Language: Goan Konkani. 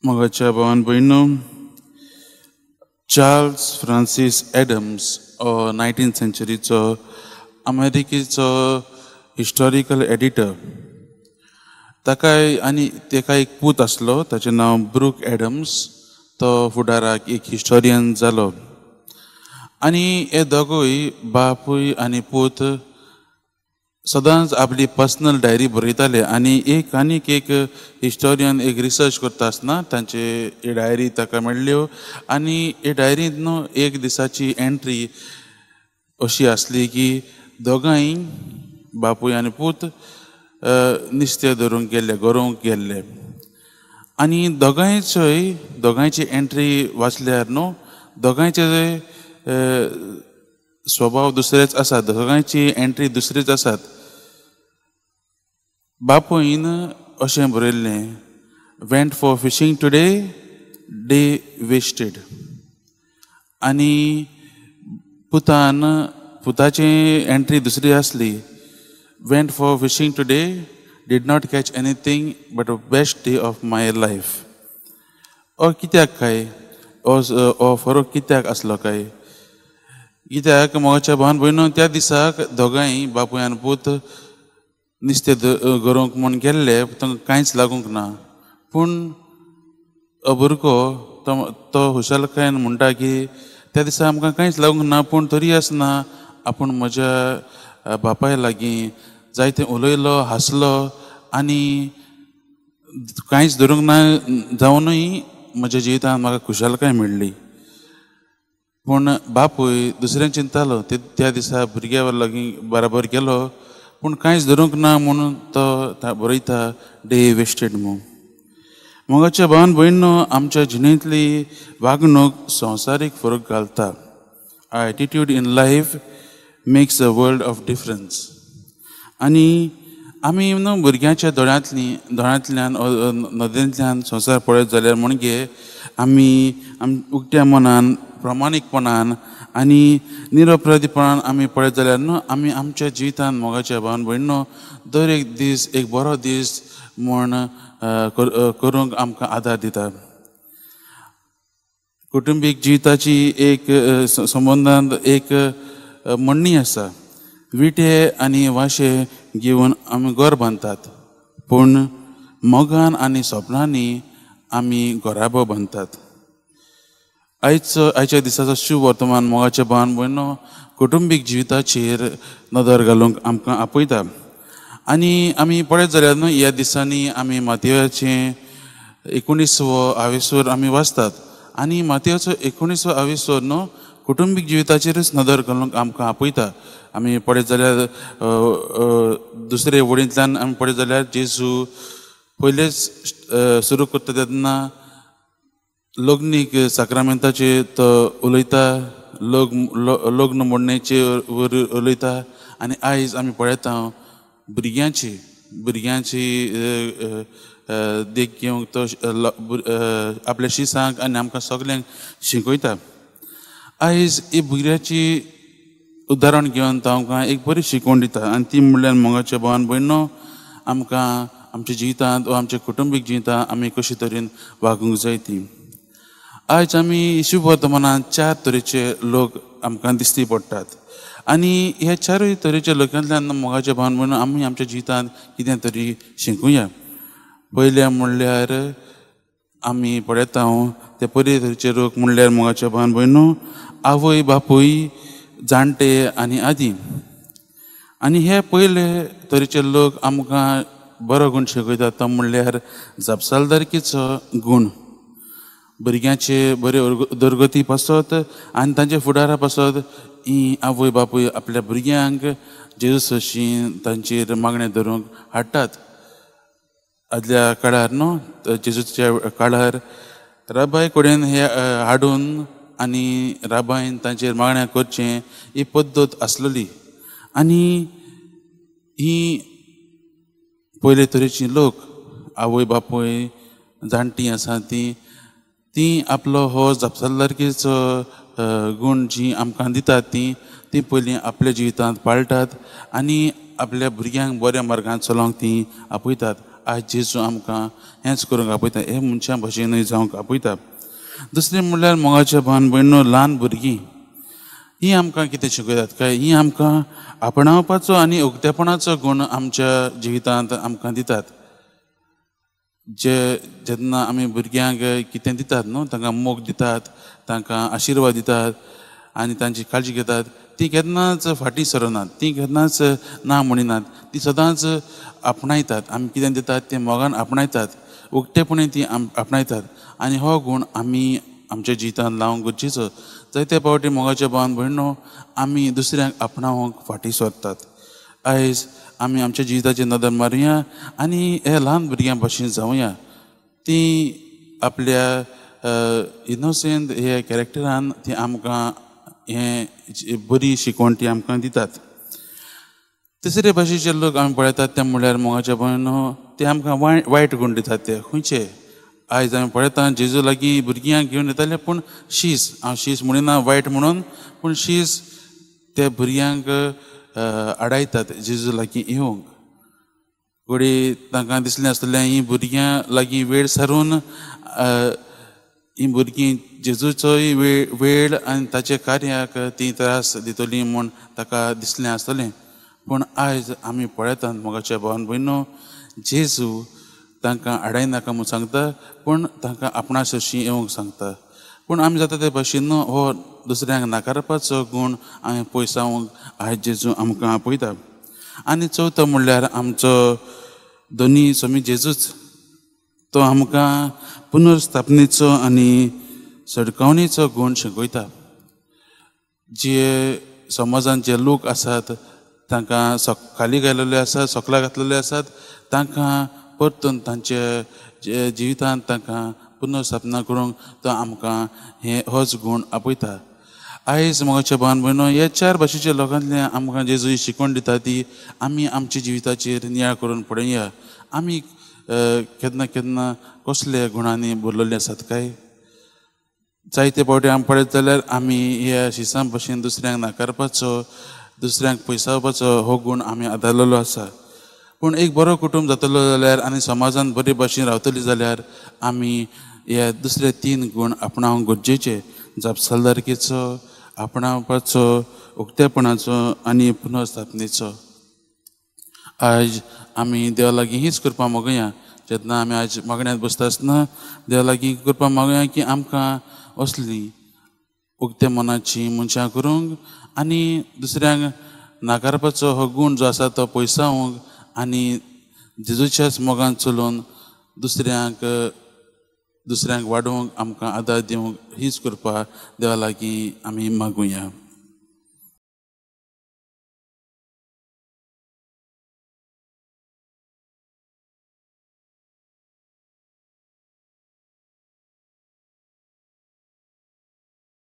मोगाच्या भावान भयणो, चार्ल्स फ्रांसीस एडम्स हो 19th सेंचुरीचो अमेरिकेचो हिस्टॉरिकल एडिटर. ताकाय आनी ताका एक पूत आसलो, ताचें नांव ब्रूक एडम्स. तो फुडाराक एक हिस्टोरियन जालो. आनी हे दोगूय बापूय आनी पूत सदांच आपली पर्सनल डायरी बरयताले. आनी एक आनीक एक हिस्टोरियन एक रिसर्च करता आसतना तांचे ही डायरी ताका मेळ्ळ्यो. आनी हे डायरींत न्हू एक दिसाची एंट्री अशी आसली की दोगांय बापूय आनी पूत नुस्तें धरूंक गेल्ले, गरोवंक गेल्ले. आनी दोगांयचोय दोगांयची एंट्री वाचल्यार न्हू दोगांयचे स्वभाव दुसरेच आसात, दोगांयची एंट्री दुसरीच आसात. बापूयन अशें बरयल्लें, went for fishing today, day wasted. आनी पुतान पुताची एंट्री दुसरी आसली, went for fishing today, did not catch anything but best day of my life. ओ कित्याक काय ओ फरक कित्याक आसलो काय? कित्याक मोगाच्या भावान भयणो, त्या दिसाक दोगांय बापूय आनी पूत नुस्तें गरोवंक म्हूण गेल्ले, तांकां कांयच लागूंक ना. पूण भुरगो तो हुशालकायेन म्हणटा की त्या दिसा आमकां कांयच लागूंक ना, पूण तरी आसतना आपूण म्हज्या बापाय लागीं जायतें उलयलो, हांसलो आनी कांयच धरूंक ना जावनूय म्हज्या जिवितांत म्हाका खुशालकाय मेळ्ळी. पूण बापूय दुसरें चिंतालो, त्या दिसा भुरग्या लागीं बराबर गेलो पूण कांयच धरूंक ना म्हणून तो बरयता डे वेस्टेड म्हूण. मोगाच्या भावान भयणो, आमच्या जिणेंतली वागणूक संवसारीक फरक घालता. Our attitude in life makes a world of difference. आनी आमी न्हू भुरग्यांच्या दोळ्यांतल्यान नदरेंतल्यान संवसार पळयत जाल्यार म्हणजे आमी उक्त्या मनान, प्रामाणीकपणान आनी निरपराधीपणान आमी पळयत जाल्यार न्हू आमी आमच्या जिवितांत मोगाच्या भावान भयणो दर एक दीस एक बरो दीस म्हूण करूंक आमकां आदार दिता. कुटुंबीक जिविताची एक संबंदांत एक म्हणणी आसा, विटे आनी वाशे घेवन आमी घर बांदतात, पूण मोगान आनी सपनांनी आमी घराबो बांदतात. आयच्या दिसाचो शुभ वर्तमान मोगाच्या भावान भयणो कुटुंबीक जिविताचेर नदर घालूंक आमकां आपयता. आनी आमी पळयत जाल्यार न्हू ह्या दिसांनी आमी मातयेचें 19वो आवेसोर आमी वाचतात. आनी मातयेचो 19वो आवेसोर न्हू कुटुंबीक जिविताचेरच नदर घालूंक आमकां आपयता. आमी पळयत जाल्यार दुसरे वडींतल्यान आमी पळयत जाल्यार जेजू पयलेच सुरू करता तेन्ना लग्नीक साक्रामेंताचे तो उलयता, लग्न मोडण्याचे उलयता. आनी आयज आमी पळयता भुरग्यांची देख घेवंक तो आपल्या शिसांक आनी आमकां सगल्यांक शिकयता. आयज ही भुरग्याची उदाहरण घेवन तो आमकां एक बरी शिकवण दिता. आनी ती म्हणल्यार मोगाच्या भावान भयणो, आमकां आमच्या जिवितांत वा आमच्या कुटुंबीक जिवितांत आमी कशे तरेन वागूंक जाय ती. आयज आमी शुभ वर्तमानांत 4 तरेचे लोक आमकां दिश्टी पडटात. आनी ह्या 4 तरेच्या लोकांतल्यान मोगाच्या भावान भयणो आमी आमच्या जिवितांत कितें तरी शिकूया. पयलें म्हणल्यार आमी पळयता ते पयले तरेचे लोक म्हणल्यार मोगाच्या भावान भयणो आवय बापूय, जाणटे आनी आदी. आनी हे पयले तरेचे लोक आमकां बरो गूण शिकयतात तो म्हणल्यार जापसालदारकीचो गूण. भुरग्यांचे बरे उदरगती पासत आनी तांच्या फुडारा पासत ही आवय बापूय आपल्या भुरग्यांक जेजू सरशी तांचेर मागणें धरूंक हाडटात. आदल्या काळार न्हू जेजूच्या काळार राबाय कडेन हे हाडून आनी राबायन तांचेर मागण्या करचें ही पद्दत आसलेली. आनी ही पयले तरेची लोक आवय बापूय जाणटीं आसा ती ती आपलो हो जापसालदारकीचो गूण जी आमकां दितात ती ती पयलीं आपल्या जिवितांत पाळटात आनी आपल्या भुरग्यांक बऱ्या मार्गान चलोवंक ती आपयतात. आयज जेजू आमकां हेंच करूंक आपयता, हे मनशां भशेनूय जावंक आपयता। दुसरें म्हणल्यार मोगाच्या भावन भयणो ल्हान भुरगीं ही आमकां कितें शिकयतात काय ही आमकां आपणावपाचो आनी उक्तेपणाचो गूण आमच्या जिवितांत आमकां दितात। जे जेन्ना आमी भुरग्यांक कितें दितात न्हू, तांकां मोग दितात, तांकां आशिर्वाद दितात आनी तांची काळजी घेतात, ती केन्नाच फाटीं सरनात, ती केन्नाच ना म्हणिनात, ती सदांच आपणायतात। आमी कितें दितात तें मोगान आपणायतात, उक्तेपणी ती आपणायतात आनी हो गूण आमी आमच्या जिवितांत लावंक गरजेचो। जायते फावटी मोगाच्या भावन भयणो आमी दुसऱ्यांक आपणावंक फाटीं सरतात। आयज आमी आमच्या जिविताचेर नदर मारुया आनी हे ल्हान भुरग्यां भशेन जावया। ती आपल्या इनोसेंट हे कॅरेक्टरान ती आमकां हें बरी शिकवण ती आमकां दितात। तिसरे भाशेचे लोक आमी पळयतात ते म्हणल्यार मोगाच्या भयणो ते आमकां वायट गूण दितात। ते खंयचे आयज आमी पळयता जेजू लागीं भुरग्यांक घेवन येताले, पूण शीस, हांव शीस म्हणिना वायट म्हणून, पूण शीस ते भुरग्यांक आडायतात जेजू लागीं येवंक। घडये तांकां दिसलें आसतलें हीं भुरग्यां लागीं वेळ सारून हीं भुरगीं जेजूचोय वेळ आनी ताच्या कार्याक तीं त्रास दितलीं म्हूण ताका दिसलें आसतलें। पूण आयज आमी पळयतात मोगाच्या भावन भयणो जेजू तांकां आडायनाका म्हूण सांगता, पूण तांकां आपणा सरशीं येवंक सांगता। पूण आमी जाता ते भाशेन हो दुसऱ्यांक नाकारपाचो गूण आमी पयसावंक आयज जेजू आमकां आपयता। आनी चवथो म्हणल्यार आमचो दोनी स्वामी जेजूच, तो आमकां पुनर्स्थापनेचो आनी सडकावणेचो गूण शिकयता। जे समाजांत जे लोक आसात तांकां खाली घातलेले आसात, सोकला घातलेले आसात, तांकां परतून तांच्या जिवितांत तांकां पुनर्स्थापना करूंक तो आमकां हे होच गूण आपयता। आयज मोगाच्या भावन भयणो ह्या चार भाशेच्या लोकांतल्यान आमकां जेजू शिकवण दिता ती आमी आमच्या जिविताचेर नियाळ करून पळोवया। आमी केन्ना केन्ना कसल्या गुणांनी भरलेले आसात काय? जायते फावटी आमी पळयत जाल्यार आमी ह्या शिसां भशेन दुसऱ्यांक नाकारपाचो, दुसऱ्यांक पयसावपाचो हो गूण आमी आदारलेलो आसा। पूण एक बरो कुटूंब जातलो जाल्यार आनी समाजान बरे भाशेन रावतली जाल्यार आमी ह्या दुसरे तीन गूण आपणावंक गरजेचे, जापसालदारकेचो, आपणावपाचो, उक्तेपणाचो आनी पुनर्स्थापनेचो। आयज आमी देवा लागीं हीच कृपा मागुया। जेन्ना आमी आयज मागण्यांत बसता आसतना देवा लागीं कृपा मागुया की आमकां असली उक्ते मनाची मनशां करूंक आनी दुसऱ्यांक नाकारपाचो हो गूण जो आसा तो पयसावंक आनी जेजूच्याच मोगान चलोवन दुसऱ्यांक वाडोवंक आमकां आदार दिवंक हीच कृपा देवा लागीं आमी मागुया।